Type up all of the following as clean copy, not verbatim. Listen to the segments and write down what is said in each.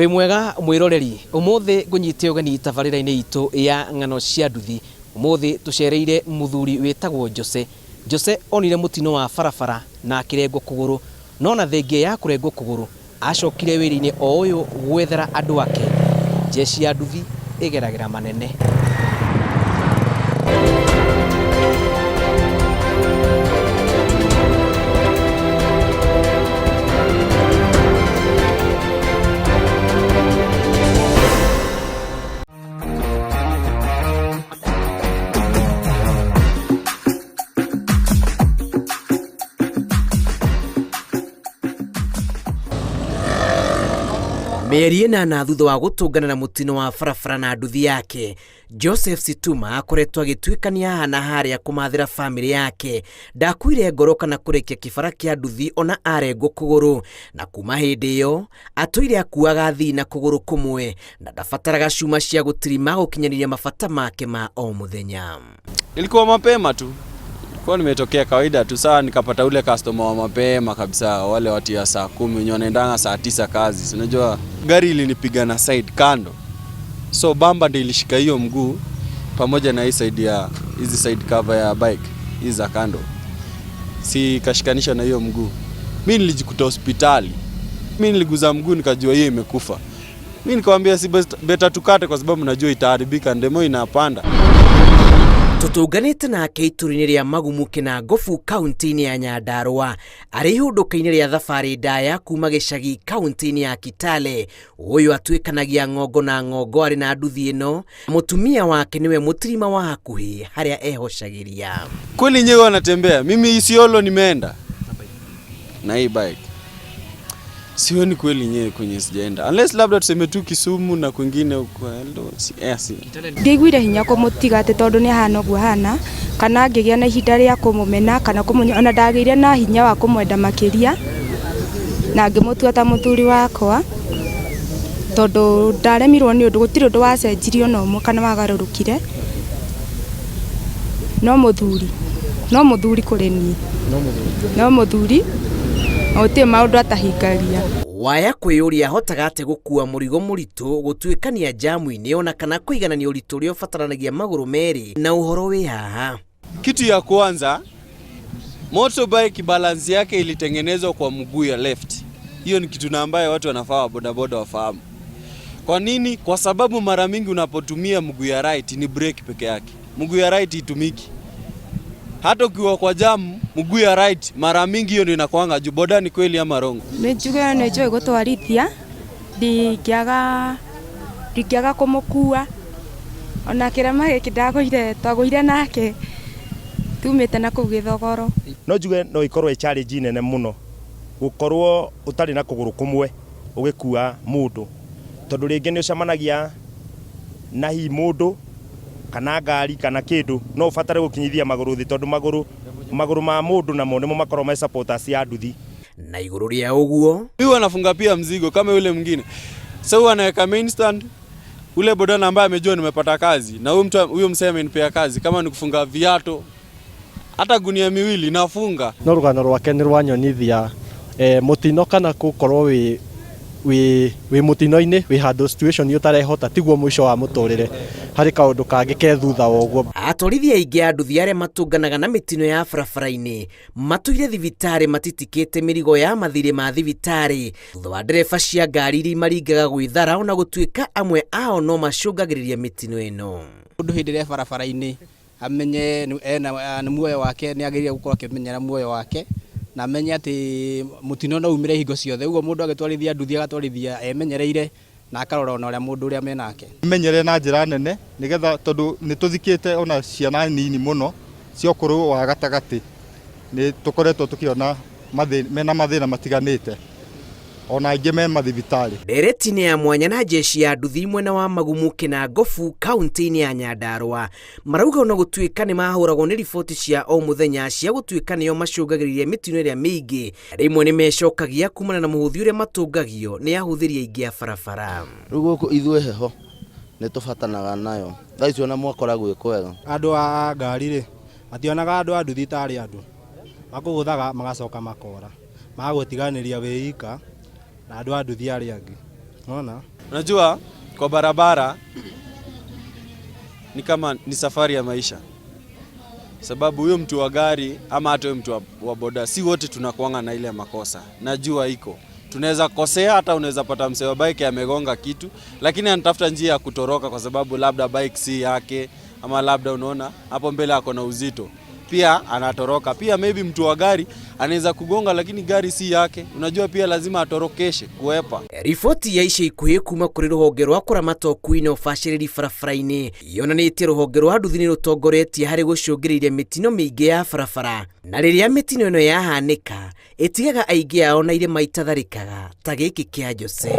Wĩ mwega mwĩroreri, ũmũthĩ ngũnyite ũgeni tabarĩra-inĩ itũ ya ng'ano cia nduthi. Ũmũthĩ tũcereire mũthuri wĩtagwo Jose. Jose onire mũtino wa barabara na akĩrengwo kũgũrũ, no na thengia ya kũrengwo kũgũrũ, acokire wĩra-inĩ o ũyũ gwethera andũ ake. Jeshi ya nduthi ĩgeragĩra manene. Mĩeri ĩnana thutha wa gũtũngana na mũtino wa barabara na nduthi yake, Joseph Situma akoretwo agĩtuĩkania haha na harĩa kũmathĩra famĩlĩ yake. Ndakuire ngoro kana kũrekia kĩbara kĩa nduthi ona arengwo kũgũrũ, na kuma hĩndĩ ĩyo atũire akuaga athii na kũgũrũ kũmwe na ndabataraga cuma cia gũtirima gũkinyanĩria mabata make ma o mũthenya. Ilikuwa mapema tu, ilikuwa nimetokea kawaida tu, saa nikapata ule customer wa mapema kabisa, wale watu ya saa 10 wenye wanaendanga saa 9 kazi. Si unajua gari ilinipiga na side kando, so bamba ndio ilishika hiyo mguu pamoja na hii side ya hizi side cover ya bike hizi za kando, si kashikanisha na hiyo mguu. Mi nilijikuta hospitali, mi niliguza mguu nikajua hiyo imekufa. Mi nikamwambia si better tukate, kwa sababu najua itaharibika, ndemo inapanda. Tũtũnganĩte nake itũra-inĩ rĩa Magumu Kĩnangobu kaunti-inĩ ya Nyandarũa arĩ ihũndũka-inĩ rĩa thabarĩ ndaya kuma gĩcagi kaunti-inĩ ya Kitale. Ũyũ atuĩkanagia ng'ongo na ng'ongo arĩ na nduthi ĩno. Mũtumia wake nĩwe mũtirima wa hakuhĩ harĩa ehocagĩria. Kweli nyewe wanatembea, mimi Isiolo nimeenda na hii bike, sioni kweli nyewe kwenye sijaenda, unless labda tuseme tu Kisumu na kwingine huko Eldoret, si. Ndiaiguire hinya kũmũtiga atĩ tondũ nĩ ahana ũguo ahana, kana ngĩgĩa na ihinda rĩa kũmũmena kana kũmũnya, ona ndagĩire na hinya wa kũmwenda makĩria na ngĩmũtua ta mũthuri wakwa, tondũ ndaremirwo nĩ ũndũ, gũtirĩ ũndũ wacenjirie ona ũmwe kana wagarũrũkire, no mũthuri, no mũthuri kũrĩ niĩ, no mũthuri, na gũtirĩ maũndũ atahingagia. Waya kwĩyũria ahotaga atĩa gũkua mũrigo mũritũ, gũtuĩkania jamu-inĩ ona kana kũiganania ũritũ ũrĩa ũbataranagia magũrũ merĩ na ũhoro wĩ haha. Kitu ya kwanza, motorbike balance yake ilitengenezwa kwa mguu ya left. Hiyo ni kitu na ambayo watu wanafaa wa bodaboda wafahamu. Kwa nini? Kwa sababu mara mingi unapotumia mguu ya right ni brake peke yake. Mguu ya right itumiki. Hata ukiwa kwa jam, mguu ya right mara mingi hiyo ndio inakuanga juu. Boda ni kweli ama rongo? Nĩ njuge nĩ njũĩ gũtwarithia, ndingĩaga kũmũkua. Ona kĩrema gĩkĩ ndagũire, twagũire nake tumĩte na kũu Gĩthogoro. No njuge no ikorwo ĩ challenge nene mũno gũkorwo ũtarĩ na kũgũrũ kũmwe ũgĩkua mũndũ, tondũ rĩngĩ nĩ ũcemanagia na hihi mũndũ kana ngari kana kĩndũ, no ũbatare gũkinyithia magũrũ thĩ, tondũ magũrũ ma mũndũ namo nĩmo makoragwo me supporters ya nduthi. Na igũrũ rĩa ũguo, huyu anafunga pia mzigo kama yule mwingine. So huyu anaweka main stand, ule boda ambaye amejua nimepata kazi na huyu mtu, huyu msee amenipea kazi, kama ni kufunga viatu hata gunia miwili nafunga. No rũgano rwake nĩ rwanyonithia, mũtino kana gũkorwo wĩ mũtino-inĩ, wĩ handũ situation ũtarehota, tiguo mũico wa mũtũrĩre, harĩ kaũndũ kangĩ ke thutha wa ũguo. Atwarithia aingĩ a nduthi arĩa matũnganaga na mĩtino ya barabara-inĩ matũire thibitarĩ matitikĩte mĩrigo ya mathirĩ ma thibitarĩ thutha wa ndereba cia ngari iria imaringaga gwĩthara, ona gũtuĩka amwe ao no macũngagĩrĩria mĩtino ĩno. Mũndũ hĩndĩ ĩrĩa barabara-inĩ amenye ena nĩ muoyo wake, nĩ agĩrĩire gũkorwo akĩmenyera muoyo wake na amenye atĩ mũtino no umĩre hingo ciothe. Ũguo mũndũ agĩtwarithia nduthi agatwarithia emenyereire na akarora ona ũrĩa mũndũ ũrĩa menake. Menyere na njĩra nene nĩgetha, tondũ nĩ tũthikĩte ona ciana nini mũno cia ũkũrũ wa gatagatĩ, nĩ tũkoretwo tũkĩona mena mathĩna matiganĩte, ona aingĩ me mathibitarĩ. Ndereti-inĩ ya mwanya na jeshi ya nduthi mwena wa Magumu Kĩnangobu kaunti-inĩ ya Nyandarũa marauga ona gũtuĩka nĩ mahũragwo nĩ riboti cia o mũthenya cia gũtuĩka nĩo macũngagĩrĩria mĩtino ĩrĩa mĩingĩ, rĩmwe nĩ mecokagia kumana na mũhũthi ũrĩa matũngagio nĩ ahũthĩri aingĩ a barabara. Rĩu gũkũ ithuĩ heho nĩ tũbatanaga nayo, thaa ici ona mwakora gwĩ kwega. Andũ a ngari rĩ mationaga andũ a nduthi tarĩ andũ, makũgũthaga magacoka makora, magagũtiganĩria wĩ ika na andũ a nduthi arĩa angĩ. Nona? Unajua kwa barabara ni kama ni safari ya maisha, sababu huyo mtu wa gari ama hata huyo mtu wa boda, si wote tunakuanga na ile makosa. Najua iko tunaweza kosea, hata unaweza pata msee wa bike amegonga kitu, lakini anatafuta njia ya kutoroka kwa sababu labda bike si yake, ama labda unaona hapo mbele ako na uzito pia anatoroka. Pia maybe mtu wa gari anaweza kugonga, lakini gari si yake. Unajua pia lazima atorokeshe kuepa. Riboti ya ica ikuhĩ kuma kũrĩ rũhonge rwa kũramata ũkui na ũbacĩrĩri barabara-inĩ yonanĩtie rũhonge rwa nduthi nĩ rũtongoretie harĩ gũcũngĩrĩria mĩtino mĩingĩ ya barabara, na rĩrĩa mĩtino ĩno yahanĩka ĩtigaga aingĩ ao na irema itatharĩkaga ta gĩkĩ kĩa Jose.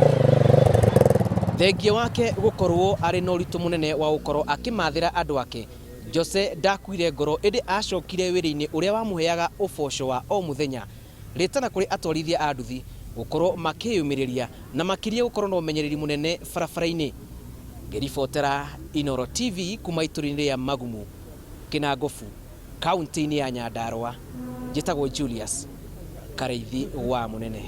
Thengia wake gũkorwo arĩ na ũritũ mũnene wa gũkorwo akĩmathĩra andũ ake, Jose ndakuire ngoro ĩndĩ acokire wĩra-inĩ ũrĩa wamũheaga ũboco wa o mũthenya. Rĩtana kũrĩ atwarithia a nduthi gũkorwo makĩyũmĩrĩria na makĩria gũkorwo na ũmenyereri mũnene barabara-inĩ. Ngĩribotera Inooro TV kuma itũra-inĩ rĩa Magumu, Kĩnangobu, kaunti-inĩ ya Nyandarua, njĩtagwo Julius Kareithi wa Mũnene.